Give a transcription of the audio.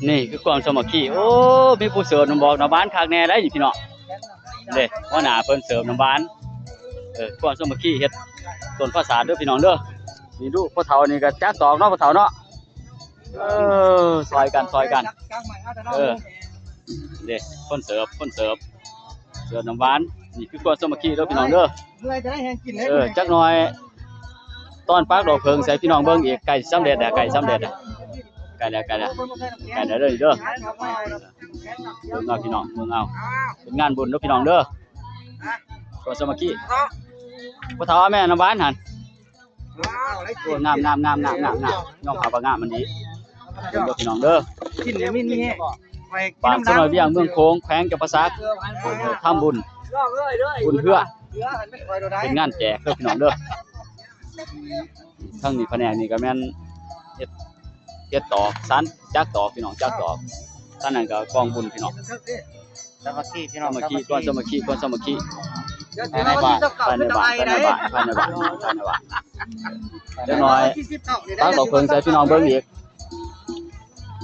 ນີ້ຄືຄວາມສາມັກຄີ. ໂອ້ ມີຜູ້ເສີບນ້ຳບອກນ້ຳຫວານຄັກແນ່ໄດ໋ນີ້ພີ່ນ້ອງ. ເດ້ ຫົວໜ້າເພິ່ນເສີບນ້ຳຫວານ. ເອີ ຄວາມສາມັກຄີເຮັດຕົ້ນປາສາດເດີພີ່ນ້ອງເດີ. ນີ້ດູ ພໍ່ເຖົ້ານີ້ກໍຈັກຕອກເນາະ ພໍ່ເຖົ້າເນາະ. ເອີ ຊ່ອຍກັນ ຊ່ອຍກັນ. ເອີ ເດ້ ຄົນເສີບ ຄົນເສີບ ເສີບນ້ຳຫວານ. ນີ້ຄືຄວາມສາມັກຄີເດີພີ່ນ້ອງເດີ. ເມື່ອຍຈະໄດ້ແຮງກິນເດ້. ເອີ ຈັກໜ່ອຍ ຕອນປັກດອກເຜິ້ງໃຫ້ພີ່ນ້ອງເບິ່ງອີກ. ໃກ້ສຳເລັດແລ້ວ ໃກ້ສຳເລັດແລ້ວ ໃກ້ແລ້ວ ໃກ້ແລ້ວ ໃກ້ແລ້ວເດີ ເດີ. ເບິ່ງເອົາພີ່ນ້ອງ ເບິ່ງເອົາ. ເປັນງານບຸນເດີພີ່ນ້ອງເດີ. ຄວາມສາມັກຄີ. ພໍ່ເຖົ້າ ເອົາແມ່ນ້ຳຫວານຫັ້ນ. ໂອ້ ງາມໆໆໆໆ ຍອມຮັບວ່າງາມອີ່ຫຼີ. ເບິ່ງເດີພີ່ນ້ອງເດີ. ກິນແລ້ວມີແຮງ. ບ້ານສາວນ້ອຍວຽງ ເມືອງໂຂງ ແຂວງຈຳປາສັກ. ເອີ ທຳບຸນ ບຸນເຮືອ ເປັນງານແຈກເດີພີ່ນ້ອງເດີ. ທາງນີ້ພະແນກນີ້ກໍແມ່ນເຮັດ ເຮັດຕອກ ສານຈັກຕອກພີ່ນ້ອງ ຈັກຕອກ. ທາງນັ້ນກໍກອງບຸນພີ່ນ້ອງ. ສາມັກຄີພີ່ນ້ອງ ສາມັກຄີ ຄວາມສາມັກຄີ ຄວາມສາມັກຄີ ພາຍໃນບ້ານ ພາຍໃນບ້ານ ພາຍໃນບ້ານ ພາຍໃນບ້ານ. ຈັກໜ່ອຍ ຕັກດອກເຜິ້ງໃຫ້ພີ່ນ້ອງເບິ່ງອີກ.